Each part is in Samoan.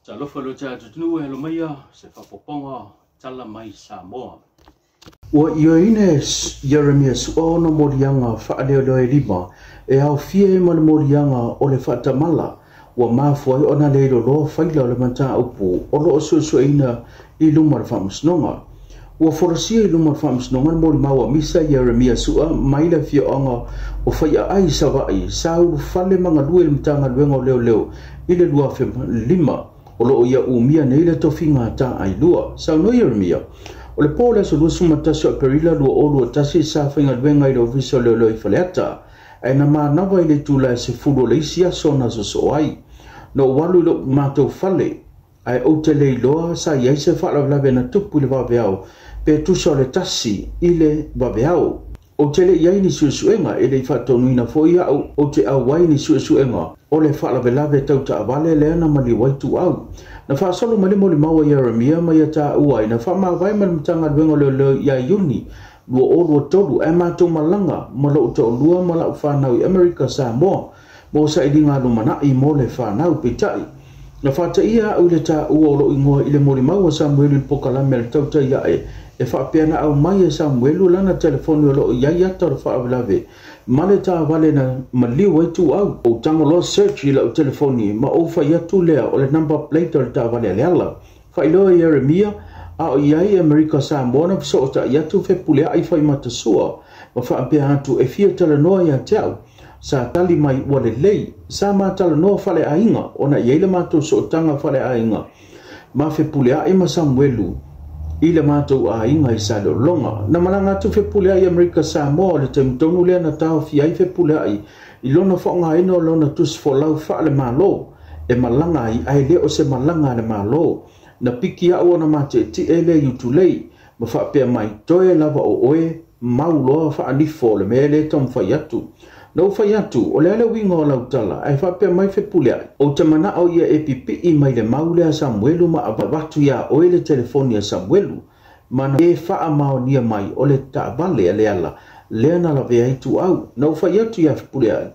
Talofa lo tatou atunuu e alo maia se faaopoopoga tala mai Samoa. Ua ioeina e Ieremia Su'a ona moliaga faaleoleo e lima e aofia ai ma le moliaga o le faatamala ua mafua ai ona le iloloa faila o le mataupu o lo o suesueina i luma o le faamasinoga. Ua folasia i luma o le faamasinoga le molimau a Misa Ieremia Su'a mai le afioaga o Faiaai i Savaii sa ulufale ma galue i le Matagaluega o Leoleo i le 2005 o lo o ia umia nei le tofiga taailua. Saunoa Ieremia, o le po o le aso 21 o Aperila 2021 sa faigaluega i le Ofisa o Leoleo i Faleata, ae na manava i le itula e 10 o le isi aso na sosoo ai. Na ou alu i lou matou fale, ae ou te le iloa sa i ai se faalavelave na tupu i le vaveao pe tusa o le 1 i le vaveao. Ou te le i ai ni suesuega, e le i faatonuina foi au ou te auai ni suesuega o le faalavelave tau taavale lea na maliu ai Tuau. Na faasolo mai le molimau a Ieremia ma ia taua ai na faamavae ma le Matagaluega o Leoleo ia Iuni 2023 ae matou malaga ma lou toalua ma lau fanau i Amerika Samoa mo sailiga lumanai mo le fanau. Peitai, na fataia au i le taua o lou igoa i le molimau a Samuelu i le pokalame a le tautai ae e faapea na aumai e Samuelu lana telefoni o lo o i ai ata o le faalavelave ma le taavale na maliu ai Tuau. Ou tago loa search i lau telefoni ma ou fai atu lea o le number plate o le taavale a Leala. Faailoa e Ieremia a o i ai Amerika Samoa na fesootai atu Fepuleai Faimatasua ma faapea atu e fia talanoa ia te au. Sa tali mai ua lelei. Sa ma talanoa faleaiga ona i ai le matou sootaga faleaiga ma Fepuleai ma Samuelu i le matou aiga i Saleologa. Na malaga atu Fepuleai i Amerika Samoa o le taimi tonu lea na taofia ai Fepuleai i lona faaaogaina o lona tusi folau faale-Malo e malaga ai ae le o se malaga a le Malo. Na piki au ona mateetie lea i Utulei ma faapea mai, toe lava o oe mau loa faanifo o le mea lea e taumafai atu. Na ou fai atu, o le a le uiga o lau tala, ae faapea mai Fepuleai, ou te manao ia e pipii mai le mau lea a Samuelu ma avatu iā oe le telefoni a Samuelu, ma na e faamaonia mai o le taavale a Leala lea na lavea ai Tuau. Na ou fai atu iā Fepuleai,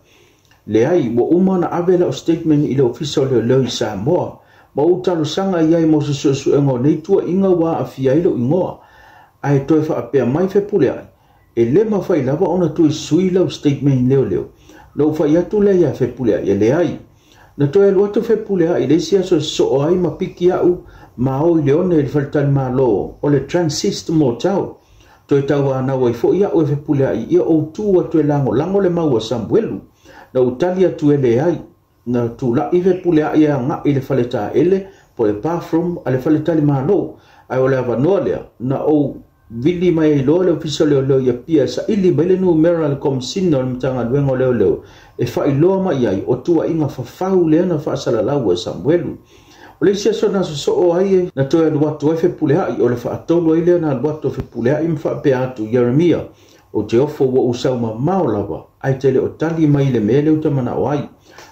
leai, ua uma ona ave lau statement i le Ofisa o Leoleo i Samoa, ma ou talosaga i ai mo se suesuega o nei tuuaiga ua aafia ai lou igoa. Ae toe faapea mai Fepuleai, e le mafai lava ona toe sui lau statement leoleo. Na ou fai atu lea iā Fepuleai, e leai. Na toe alu atu Fepuleai i le isi aso e sosoo ai ma piki au ma o i le one i le faletalimalo o le Transist Motel. Toe tauanau ai foi au e Fepuleai ia ou tu atu e lagolago le mau a Samuelu. Na ou tali atu e leai. Na tula'i Fepuleai e aga'i i le faletaele po o le bathroom a le faletalimalo, ae o le avanoa lea na ou vili mai ai loa le Ofisa o Leoleo i Apia e saili mai le numera a le Komesina o le Matagaluega o Leoleo e faailoa mai ai o tuuaiga fafau lea na faasalalau e Samuelu. O le isi aso na sosoo ai na toe alu atu ai Fepuleai, o le faatolu ai lea na alu atu o Fepuleai ma faapea atu, Ieremia, ou te ofo ua ou sau mamao lava, ae te le o tali mai i le mea lea ou te manao ai.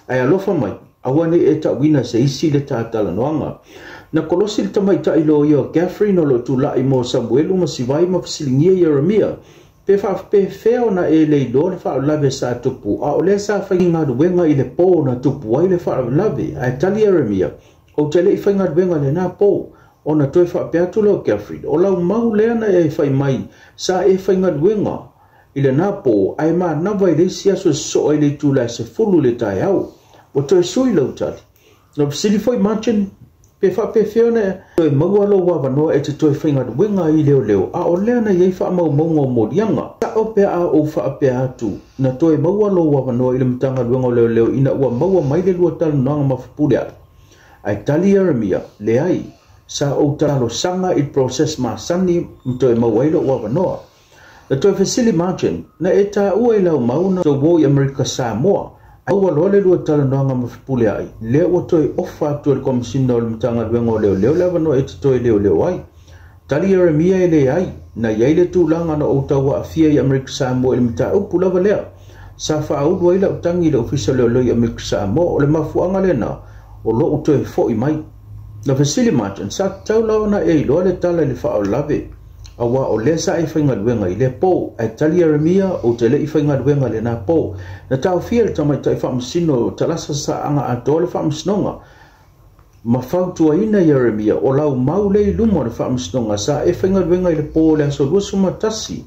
Ae alofa mai, aua ne i e tauina se isi i le tatalanoaga. Na kolosi le tamaitai loia o Gaffrey o lo o tula'i mo Samuelu ma Sivai ma fesiligia Ieremia, pe faapefea ona e le iloa le faalavelave sa tupu, a o lea sa faigaluega i le po na tupu ai le faalavelave. Ae tali Ieremia, ou te le i faigaluega i lena po. Ona toe faapea atu lea o Gaffrey, o lau mau lea na e fai mai sa e faigaluega i lena po, ae manava i le isi aso e sosoo ai le itula e 10 i le taeao. Ua toe sui lau tali. Na fesili foi Martin, pe faapefea ona toe maua lou avanoa e te toe faigaluega ai i leoleo, a o lea na i ai faamaumauga o moliaga. Sao pe a ou faapea atu, na toe maua lou avanoa i le Matagaluega o Leoleo ina ua maua mai le lua talanoaga ma Fepuleai. Ae tali Ieremia, leai, sa ou talosaga i le process masani ma toe maua ai lou avanoa. Na toe fesili Martin, na e taua i lau mau na tou o i Amerika Samoa, ae ua loa le lua talanoaga ma Fepuleai, lea ua toe ofa atu e le Komesina o le Matagaluega o Leoleo le avanoa e te toe leoleo ai. Tali Ieremia e leai, na i ai le tulaga na ou tau aafia i Amerika Samoa i le mataupu lava lea. Sa faaulu ai lau tagi i le Ofisa o Leoleo i Amerika Samoa, o le mafuaaga lena o lou toe foi mai. Na fesili Martin, sa tatau la ona e iloa le tala i le faalavelave. Auā o lea sa e faigaluega i lea pō. Ae tali Ieremia, Ou te le i faigaluega i lenā pō. Na taofia e le tamaitai faamasino o Talasa Saaga atoa le faamasinoga, ma fautuaina Ieremia, O lau mau lea i luma o le faamasinoga, sa e faigaluega i le pō o le aso 21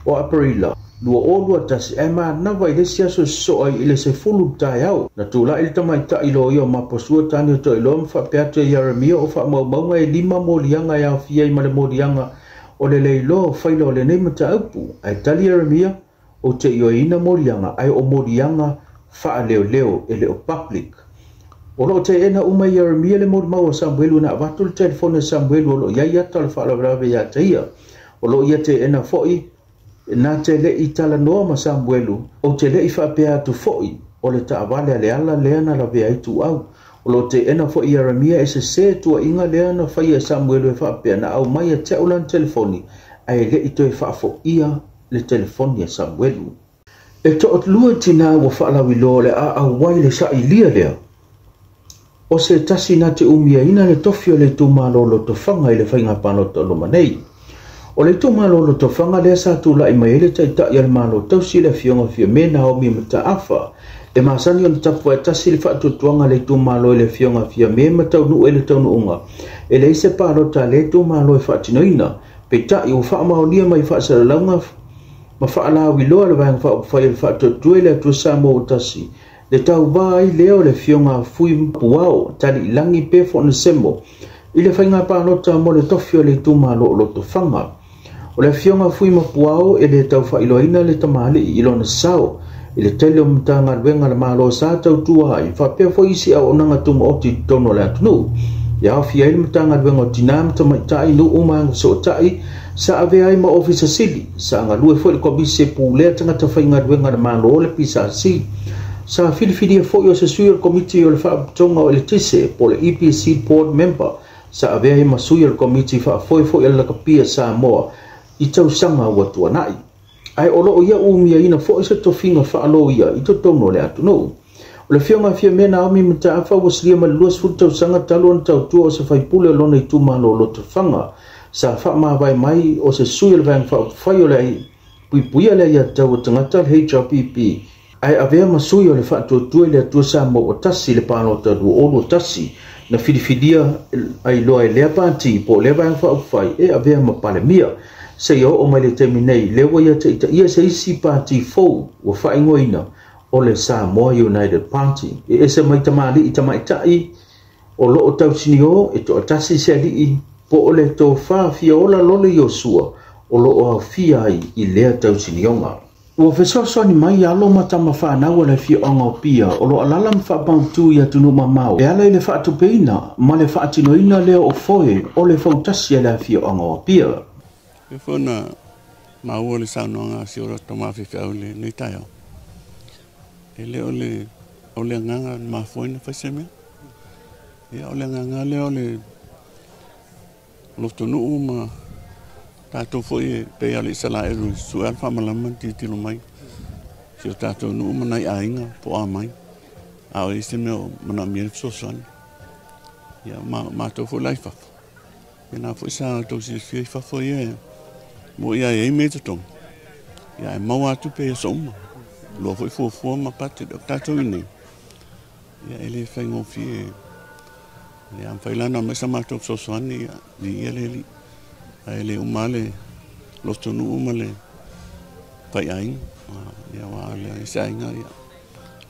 o Aperila 2021, ae manava i le isi aso e sosoo ai i le 10 i le taeao. Na tulai le tamaitai loia o Maposua Tani o Toailoa ma faapea atu ia Ieremia, O faamaumauga e lima moliaga e aofia ai ma le moliaga o le leiloa o faila o lenei mataupu. Ae tali Ieremia, Ou te ioeina moliaga, ae o moliaga faaleoleo e le o public. O lo o teena uma e Ieremia le molimau a Samuelu na avatu le telefoni a Samuelu o lo o i ai ata o le faalavelave ia te ia. O lo o ia teena foi na te le i talanoa ma Samuelu, ou te le i faapea atu foi o le taavale a Leala lea na lavea ai Tuau. O lo o teena foi Ieremia e sese tuuaiga lea na faia e Samuelu e faapea na aumai ia te au lana telefoni ae le i toe faafoia le telefoni a Samuelu. E toalua tinā ua faalauiloa o le a auai le sailia lea o se tasi na te umiaina le tofi o le itumalo o Lotofaga i le faiga palota o loma nei. O le itumalo o Lotofaga lea sa tulai mai ai le Taitai a le Malo tausi le Afioga Fiame Naomi Mataafa. E masani ona tapuaetasi le faatuatuaga a le itumalo i le Afioga Fiame ma taunuu ai le taunuuga e leai se palota a lea itumalo e faatinoina. Peitai, ua faamaonia mai faasalalauga ma faalauiloa le Vaega Faaupufai o le Faatuatua i le Atua Samoa ua Tasi, le tauva ai lea o le Afioga Fui Puao Taliilagi Pefo Onesemo i le faiga palota mo le tofi o le itumalo o Lotofaga. O le Afioga Fui Mapuao e le tau faailoaina le tamalii i lona sao i le tele o Matagaluega a le Malo sa tautua ai faapea foi isi auaunaga tumaoti i totonu o le atunuu. E aofia ai le Matagaluega o Tinā ma Tamaitai, Nuu ma Agafesootai, sa avea ai ma Ofisa Sili, sa galue foi le Komisi e Pulea Tagata Faigaluega a le Malo, le PSC. Sa filifilia foi o se sui o le Komiti o le Faalapotopotoga o Eletise po o le EPC Board Member, sa avea ai ma sui o le Komiti Faafoe foi a le Lakapi a Samoa i tausaga ua tuanai. Ae o lo o ia umiaina foi se tofiga faaloia i totonu o le atunuu. O le Afioga a Fiame Naomi Mataafa ua silia ma le 20 tausaga talu ona tautua o se faipule o lona itumalo o Lotofaga. Sa faamavae mai o se sui o le Vaega Faaupufai o le Puipuia le Aiatatau a Tagata, le HRPP, ae avea ma sui o le Faatuatua i le Atua Samoa ua Tasi i le palota 2021 na filifilia ai loa e lea pati po o lea Vaega Faaupufai e avea ma Palemia. Seia oo mai le taimi nei, lea ua ia taitaia se isi pati fou ua faaigoaina o le Samoa United Party. E ese mai tamalii tamaitai o lo o tausinio e toatasi se alii po o le tofa Fiaola Lole Iosua o lo o aofia ai i lea tausinioga. Ua fesoasoani mai alo ma tama fanau a le afioaga o Apia o lo o alaala ma faamautu i atunuu mamao e ala i le faatupeina ma le faatinoina lea o foe o le fautasi a le afioaga o Apia. E pei foi ona maua le saunoaga a si o latou mafaufau i lenei taeao, e le o le, o le agaga na mafua ai ona fai se mea. Ia, o le agaga lea o le lotonuu ma tatou foi e pei lava o le Isaraelu e sue lava le faamalama ma tilotilo mai si o tatou nuu ma nai aiga po o a mai, a o i ai se mea o manaomia ai le fesoasoani. Ia, ma matou foi la i fafo, Pēlā foi sa outou silafia i fafo ia e moe ai ai mea i totonu, ia ae maua atu pea i aso uma. Lua foi fuafua ma budget o tatou i nei, ia e le faigofie. E a mafai la ona aumai sa matou fesoasoani, ia viia le Alii. Ae le uma lava le lotonuu ma le faiaiga, ia aua o le isi aiga, ia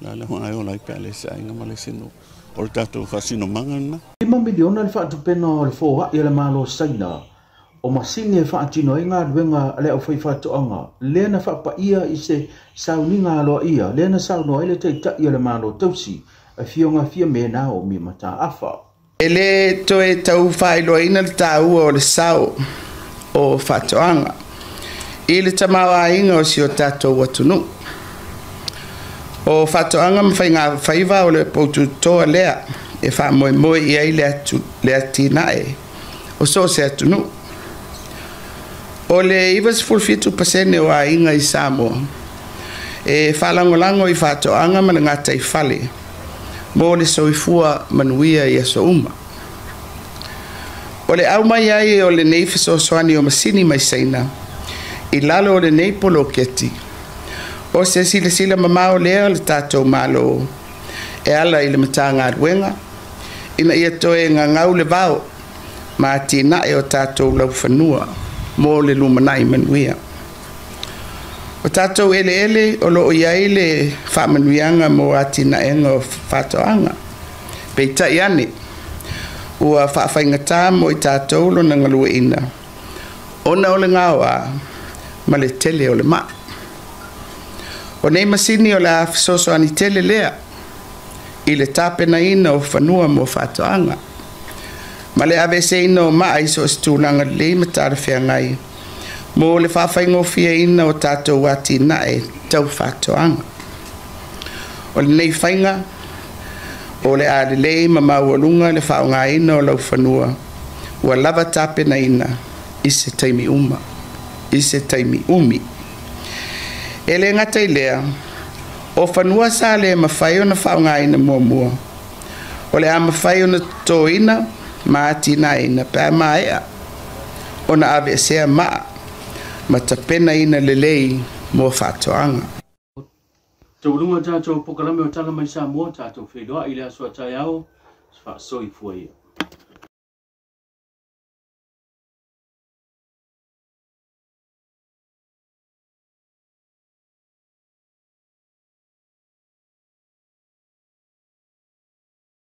la le aoga e ola ai pe a leai se aiga ma leai se nuu. O le tatou faasinomaga lena. Lima miliona le faatupena o le foai a le Malo o Saina o masini e faatino ai galuega a le aufaifaatoaga lea na faapaia i se sauniga aloaia lea na saunoa ai le Taitai o le Malo Tausi, Afioga Fiame Naomi Mataafa. E le toe tau faailoaina le taua o le sao o faatoaga i le tamaoaiga o si o tatou atunuu. O faatoaga ma faigafaiva o le poututoa lea e faamoemoe i ai le atinae o so o se atunuu. O le 97% o aiga i Samoa e faalagolago i faatoaga ma le gataifale mo le soifua manuia i aso uma. O le aumai ai o lenei fesoasoani o masini mai Saina i lalo o lenei poloketi, o se silasila mamao lea o le tatou Malo e ala i le Matagaluega ina ia toe gagau le vao ma atinae o tatou laufanua mo le lumanai manuia. O tatou eleele o loo i ai le faamanuiaga mo atinaega o faatoaga. Peitai ane, ua faafaigata mo i tatou lona galueina ona o le gaoā ma le tele o le maa. O nei masini o le a fesoasoani tele lea i le tapenaina o fanua mo faatoaga ma le aveeseina o maa i so o se tulaga lelei ma talafeagai mo le faafaigofieina o tatou atinae tau faatoaga. O lenei faiga o le a lelei ma maualuga le faaaogaina o laufanua ua lava tapenaina i se taimi uma i se taimi umi. E le gata i lea, o fanua sa le mafai ona faaaogaina muamua, o le a mafai ona totoina ma atinaeina pe a maea ona aveesea maa ma tapenaina lelei mo faatoaga. Taualuga tatou polokalame o Tala mai Samoa, tatou feiloai i le aso a taeao, faasoifua ia.